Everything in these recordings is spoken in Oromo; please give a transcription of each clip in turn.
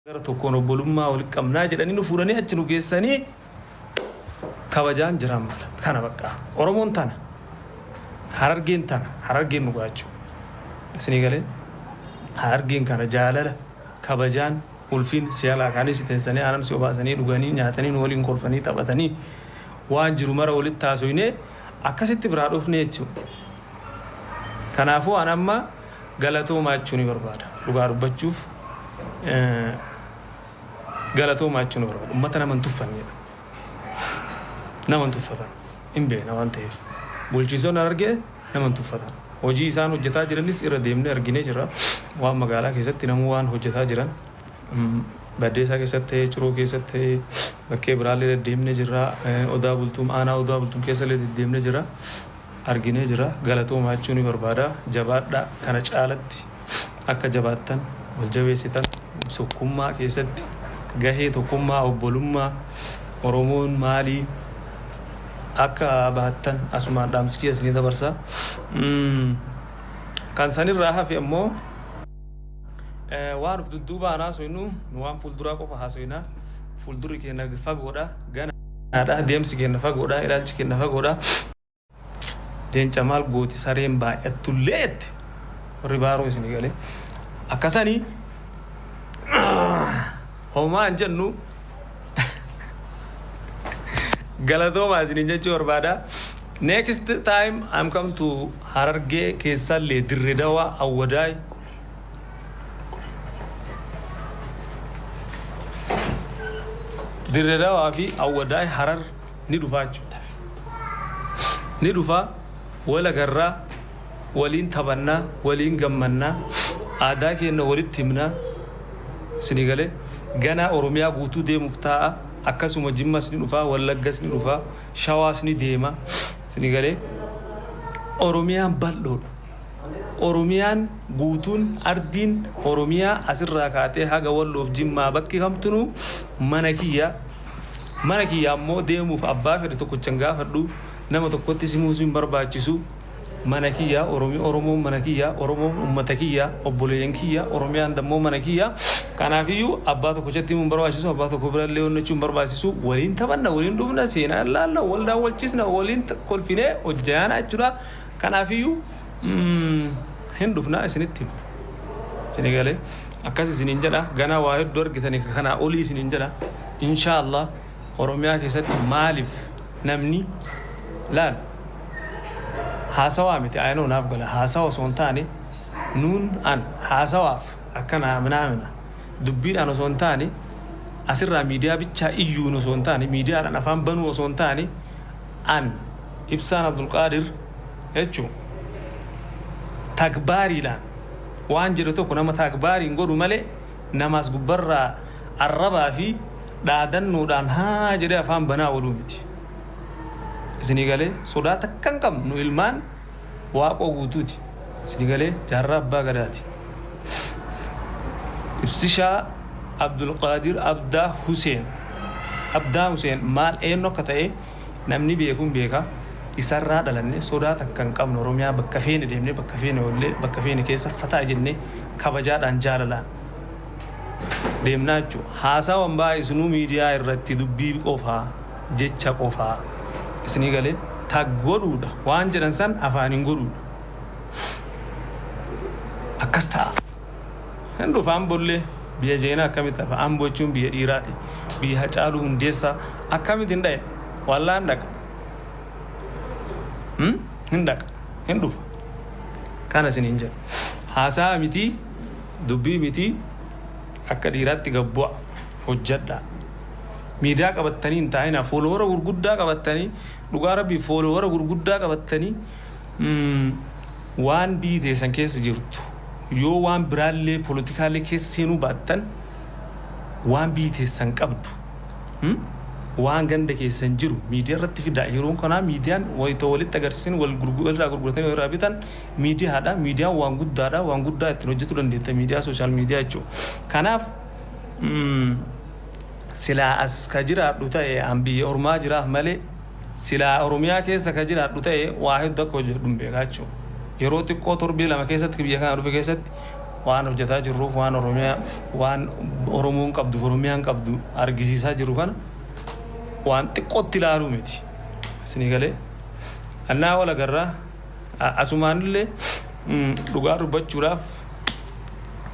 Gara tokkoon obbolummaa walitti qabnaa jedhanii nu fuudhanii achi nu geessanii kabajaan jiraan mala. Kana bakka Oromoon tana. Harargeen tana. Harargeen nu gaachuu. Isinii galee Harargeen kana jaalala kabajaan ulfiin si'alaa kaanis teessanii aanan si obaasanii dhuganii nyaatanii nu waliin kolfanii taphatanii waan jiru mara walitti haasofnee akkasitti biraa dhufne jechuudha. Kanaafuu an amma galatoomaa jechuu ni barbaada. Dhugaa dubbachuuf galatoomaa jechuu ni barbaada. Uummata nama hin tuffannedha. Nama hin tuffatan. Hin beekna waan ta'eef. Bulchiisonni Harargee nama hin tuffatan. Hojii isaan hojjetaa jiranis irra deemnee arginee jirra. Waan magaalaa keessatti namuu waan hojjetaa jiran Baddeessaa keessatti ta'ee, Ciroo keessatti ta'ee, bakkee biraallee deddeemnee jirra. Odaa Bultuum, aanaa Odaa Bultuum keessallee deddeemnee jirra. Arginee jira. Galatoomaa jechuu ni barbaada. Jabaadhaa kana caalatti akka jabaattan wal jabeessitan tokkummaa keessatti gahee tokkummaa obbolummaa Oromoon maalii akka bahattan asumaan dhaamsi kiyya isinii dabarsa. Kan sanirraa hafe ammoo waan of dudduuba aan haasofnu nu waan fuulduraa qofa haasofna. Fuuldurri keenya fagoodha. Ganaadha. Deemsi keenya fagoodha. Ilaalchi keenya fagoodha. Leenca maal gooti sareen baay'attullee jette warri baaroo isinii galee. Akkasanii homaa hin jennu galatoomaa isiniin jechuu barbaada. Next time I'm come to Harargee keessallee Dirre Dawaa Awwadaay. Dirre Dawaa fi Awwadaay Harar ni dhufaa jechuudha. Ni dhufaa wal agarraa waliin taphannaa waliin gammannaa aadaa keenya walitti himnaa isinii galee ganaa Oromiyaa guutuu deemuuf taa'a akkasuma Jimmas ni dhufaa Wallaggas ni dhufaa Shawaas ni deema isinii galee Oromiyaan bal'oodha. Oromiyaan guutuun ardiin Oromiyaa asirraa kaatee haga Walloof Jimmaa bakki kamtunuu mana kiyya. Mana kiyya ammoo deemuuf abbaa fedhe tokkocha hin gaafadhu. Nama tokkotti simuus hin barbaachisu. Mana kiyya Oromoon mana kiyya Oromoon ummata kiyya obboleeyyan kiyya Oromiyaan dammoo mana kiyya. Kanaafiyyuu abbaa tokkochatti himuu hin barbaachisu abbaa tokko birallee onnachuu hin barbaachisu. Waliin taphanna waliin dhufna seenaa ilaalla wal daawwachiisna waliin kolfinee hojjayaana jechuudha. Kanaafiyyuu hin dhufna isinitti hima. Isinii galee akkas isiniin jedha ganaa waa hedduu argitanii kanaa olii isiniin jedha. Inshaallah Oromiyaa keessatti maaliif namni laal haasawaa miti ayinoo naaf gala haasawa osoo hin taane nuun an haasawaaf akkana minaamina dubbiidhaan osoo hin taane asirraa miidiyaa bichaa iyyuun osoo hin taane miidiyaadhaan afaan banuu osoo hin taane an Ibsaan Abdulqaadir jechuun tagbaariidhaan waan jedhe tokko nama tagbaariin godhu malee namaas gubbarraa arrabaa fi dhaadannoodhaan haa jedhee afaan banaa ooluu miti. Isinii galee sodaa takka hin qabnu nu ilmaan Waaqoo Guutuuti. Isinii galee Jaarraa Abbaa Gadaati. Ibsishaa Abdulqaadir Abdaa Huseen. Abdaa Huseen maal eenyu akka ta'e namni beeku hin beeka. Isarraa dhalanne sodaa takka hin qabnu Oromiyaa bakka feene deemnee bakka feene oollee bakka feene keessa fataa jennee kabajaadhaan jaalalaan deemnaa jechuudha. Haasawan baay'isnuu miidiyaa irratti dubbii qofaa jecha qofaa isinii galee tag godhuudha waan jedhan san afaaniin godhuudha. Akkas ta'a. Hin dhufa Ambollee biyya jeenaa akkamitti hafa Ambo jechuun biyya dhiiraati biyya Hacaaluu Hundeessaa akkamitti hin dhaye wallaan dhaqa. Hin dhaqa hin dhufa. Kana isiniin jedha. Haasaa miti dubbii miti akka dhiiraatti gad bu'a hojjadhaa. Miidiyaa qabattanii hin taa'inaa foolowara gurguddaa qabattanii dhugaa rabbii foolowara gurguddaa qabattanii waan biyyi teessan keessa jirtu yoo waan biraallee politikaallee keessa seenuu baattan waan biyyi teessan qabdu waan ganda keessan jiru miidiyaa irratti fidaa yeroon kanaa miidiyaan wayita walitti agarsiisan wal irraa gurguratanii wal irraa bitan miidiyaadha miidiyaan waan guddaadha waan guddaa ittiin hojjetuu dandeetta miidiyaa sooshaal miidiyaa jechuudha kanaaf silaa as ka jiraadhu ta'e an biyya ormaa jiraaf malee silaa Oromiyaa keessa ka jiraadhu ta'e waa hedduu akka hojjedhu hin beekaa jechuudha. Yeroo xiqqoo torbee 2 keessatti biyya kana dhufe keessatti Waan hojjetaa jirruuf, waan Oromiyaa, waan Oromoon qabdu, Oromiyaan qabdu argisiisaa jiru kana waan xiqqootti ilaaluu miti. Isinii galee annaa wal agarraa. Asumaanillee dhugaa dubbachuudhaaf,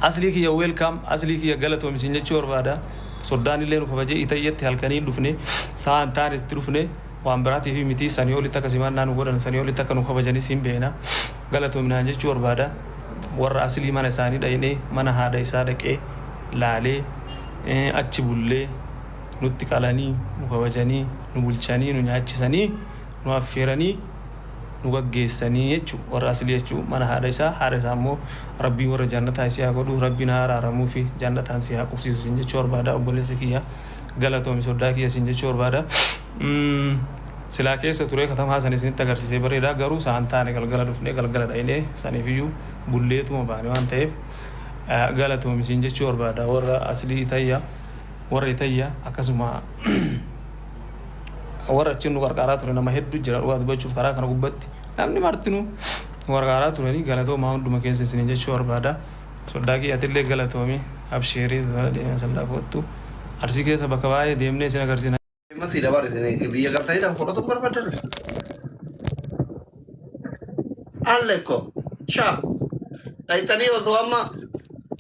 Aslii kiyya, welcome. Aslii kiyya, galatoomi isin jechuu barbaada. Soddaan illee nu kabajee itayyatti halkanii dhufne, sa'aan taane itti dhufne, waan biraatiif miti. Sanii olitti akka simannaa nu godhan, sanii olitti akka nu kabajanis hin beena. Galatoominaan jechuu barbaada. Warra Aslii mana isaanii dhaqnee, mana haadha isaa dhaqee laalee, achi bullee, nutti qalanii, nu kabajanii, nu bulchanii, nu nyaachisanii, nu affeeranii, nu gaggeessanii jechuu. Warra Aslii jechuu mana haadha isaa. Haadha isaa immoo Rabbiin warra jannataa isii haa godhu, Rabbiin haa araaramuu fi jannataan si haa qubsiisu sin jechuu barbaada. Obboleessa kiyya, galatoomi. Soddaa kiyya sin jechuu barbaada. Silaa keessa ture katamaa san isinitti agarsiisee bareeda, garuu sa'aan taane galgala dhufnee, galgala dhaqnee, saniifiyyuu bulleetuma baane waan ta'eef, galatoomi sin jechuu barbaada. Warra Aslii Itayya, warra Itayya, akkasuma warra achiin nu qarqaaraa ture nama hedduu jira. Dhugaa dubbachuuf, karaa kana gubbatti namni martinuu nu qarqaaraa turanii, galatoomaa hunduma keessa isin jechuu barbaada. Soddaa kiyyatillee galatoomi. Abshiirii, deemee sallaa kottu. Arsii keessa bakka baay'ee deemnee isin agarsiisna. Mati dabar isin biyya galtanii lafa fudhatu barbaadan. Allekko sha dhayxanii osoo amma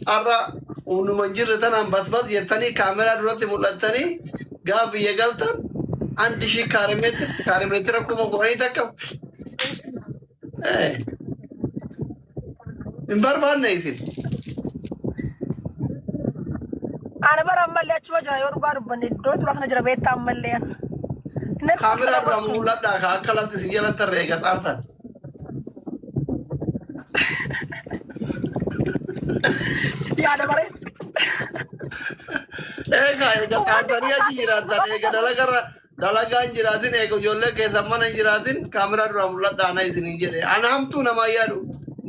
har'a hunuma hin jirre tanaan basbas jettanii kaameraa duratti mul'attanii, gaafa biyya galtan andi shii kaaremeetira 10,000 takka hin barbaanne isin. Ana bara ammallee achuma jira. Yoo dhugaa dubbanne, iddoo tura sana jira, beektaa ammallee ana. Namni Kaameraa kana dura mul'adhaa ka akka lafti isin jalatti herreega xaartan. Yaada bare. Egaa eega xaartanii achi jiraattan, eega dalagarra dalagaa hin jiraatin, eega ijoollee keessan mana hin jiraatin, kaameraa dura mul'adhaa ana isin hin jedhe. Ana hamtuu namaa yaadu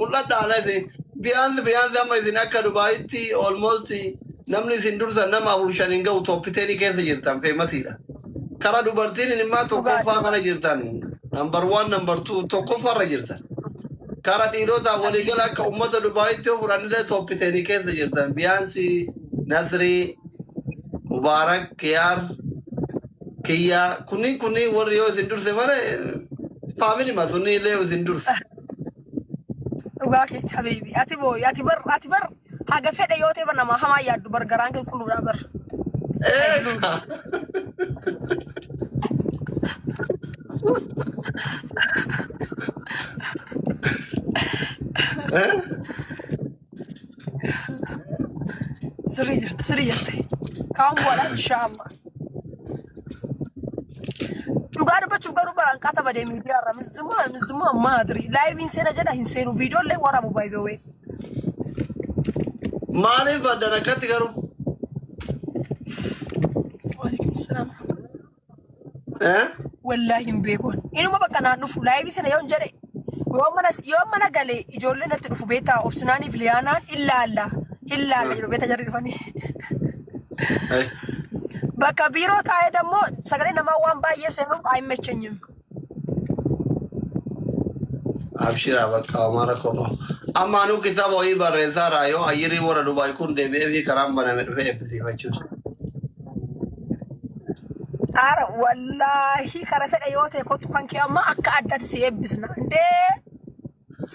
mul'adhaa ana isin. Biyaansi biyaansi amma isin akka Dubaayitti almost namni isin dursan nama afur shan hin ga'u, top 10 keessa jirtan, famousiidha. Kara dubartiin immoo tokkoffaa kana jirtan, number one, number two, tokkoffaarra jirtan. Kara dhiirotaa waliigala akka uummata Dubaayitti yoo fudhannillee top 10 keessa jirtan. Biyaansi, Nasrii, Mubaarak, Kiyaar, Kiyyaa, kunniin warri yoo isin durse malee family ma sunni illee yoo isin durse. Dhugaa keeti, habiibi. Ati booyi, ati bar haga fedhe yoo ta'e bar nama hamaa yaaddu bar, garaan qulqulluudha bar. Eega. Eh? Sirrii jirta, sirrii jirta. Kaan booda inshaallah. Dhugaa dubbachuuf garuu baraan qaata badee miidiyaa irra mizzimaa mizzimaa maadri liveiin seena jedha hin seenu, viidiyoo illee waraabu, by the way. Maaliif baddan akkatti garuu? Waalaikum salaam. Eh? Wallaahi hin beekuun. Inuma bakka naan dhufu live sana yoon jedhe, yoo mana gale ijoolleen natti dhufu, beektaa, Obsinaaniif Liyaanaan illaalla illaalla jedhu, beektaa, jarri dhufanii. Eh. Bakka biiroo taa'ee dammoo sagalee namaa waan baay'ee seenuuf አይመቸኝም. Abshira, bakka homaa rakkoo qabu. Amma anuu kitaaba wayii barreessaadha, yoo ayyirii warra Dubaay kun deebi'ee fi karaan baname dhufee eebbisiifachuudha. Aara wallaahi, kara fedha yoo ta'e kottu, kan kee amma akka addaatti si eebbisna. Indee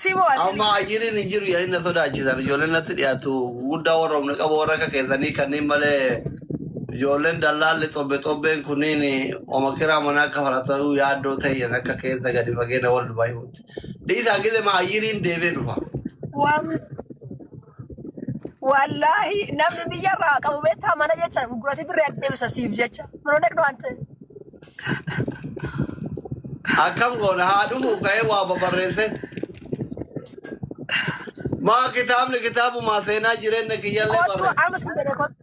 simoo asili. Amma ayyiriin hin jiru jedhanii na sodaachisan. Ijoolleen natti dhiyaatu guddaa warra humna qabu, warra akka keessanii kanneen malee, ijoolleen dallaalli xobbe xobbeen kunniin oma kiraa manaa kafalatu yaaddoo ta'e akka keessa gadi fageenya wal Dubaay himutti. Dhiisaa, gise ma ayyiriin deebi'ee dhufa. Waan wallaahi namni biyyarraa qabu, beektaa, mana jecha gurguratee birrii adeemsa siif jecha. Biroo dhaqnu waan ta'e. Akkam goona, haa dhufu ka'ee waa babarreesse. Maa kitaabni kitaabumaa seenaa jireenya kiyyallee Kottu barreesse. amma si jedhe kottu.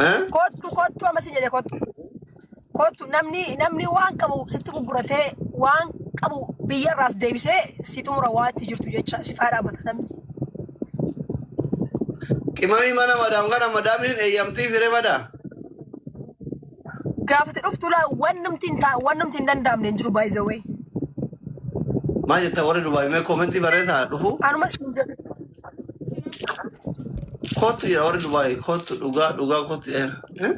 Eh? Kottu, kottu, amma si jedhe kottu. Kottu, namni waan qabu sitti gurguratee, waan qabu biyyarraas deebisee si xumura, waan itti jirtu jecha si faa dhaabbata namni. Qimamii mana madaam kana madaamniin eeyyamtii firee badaa. Gaafati dhuftu laa, wannumti hin danda'amne hin jiru, by the way. Maal jetta warri Dubaay mee koomentii barreessaa dhufu? Anuma siin jedhe. Kottu jedha warri Dubaay kottu dhugaa dhugaa kottu jedha. Eh?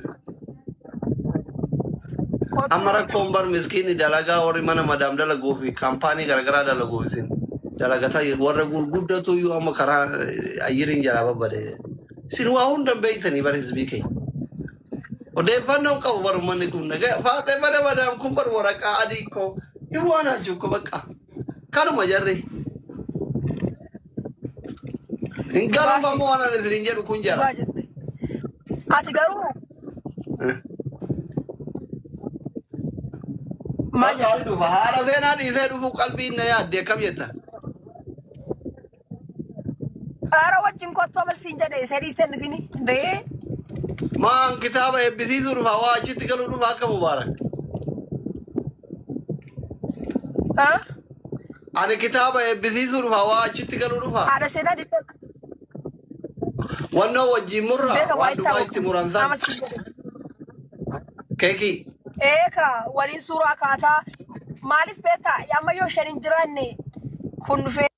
Kottu. Amma rakkoon bar miskiinni dalagaa warri mana madaam dalaguu fi kaampaanii garaagaraa dalaguu isin dalagataa jiru. Warra gurguddatu iyyuu amma karaa ayyiriin jalaa babbade. Isin waa hunda hin beektanii bar hizbii keenya. Odeeffannoon qabu bar uummanni kun nagaa faaxee mana madaam kun bar waraqaa adii koo hin waan haajuu ko bakka. Kanuma jarri. Hin galuuf ammoo waan ani isin jedhu kun jara. Dhugaa jette. Ati garuu maal Bakka jette? dhufa haala seenaa dhiisee dhufu qalbiin na yaadde akkam jetta. Haara wajjin kottu amma siin jedhe ishee dhiistee hin dhufini. Ree Maan kitaaba eebbisiisuu dhufa waa achitti galuu dhufa akka mubaarak. haa? Ani kitaaba eebbisiisuu dhufa waa achitti galuu dhufa. Haadha seenaa dhiistee Wannoo wajjin murra beeka waa waan itti Dubaay itti muran san Amma siin jedhe. keekii. Eeka waliin suuraa kaataa maaliif beektaa amma yoo isheen hin jiraanne kun dhufee.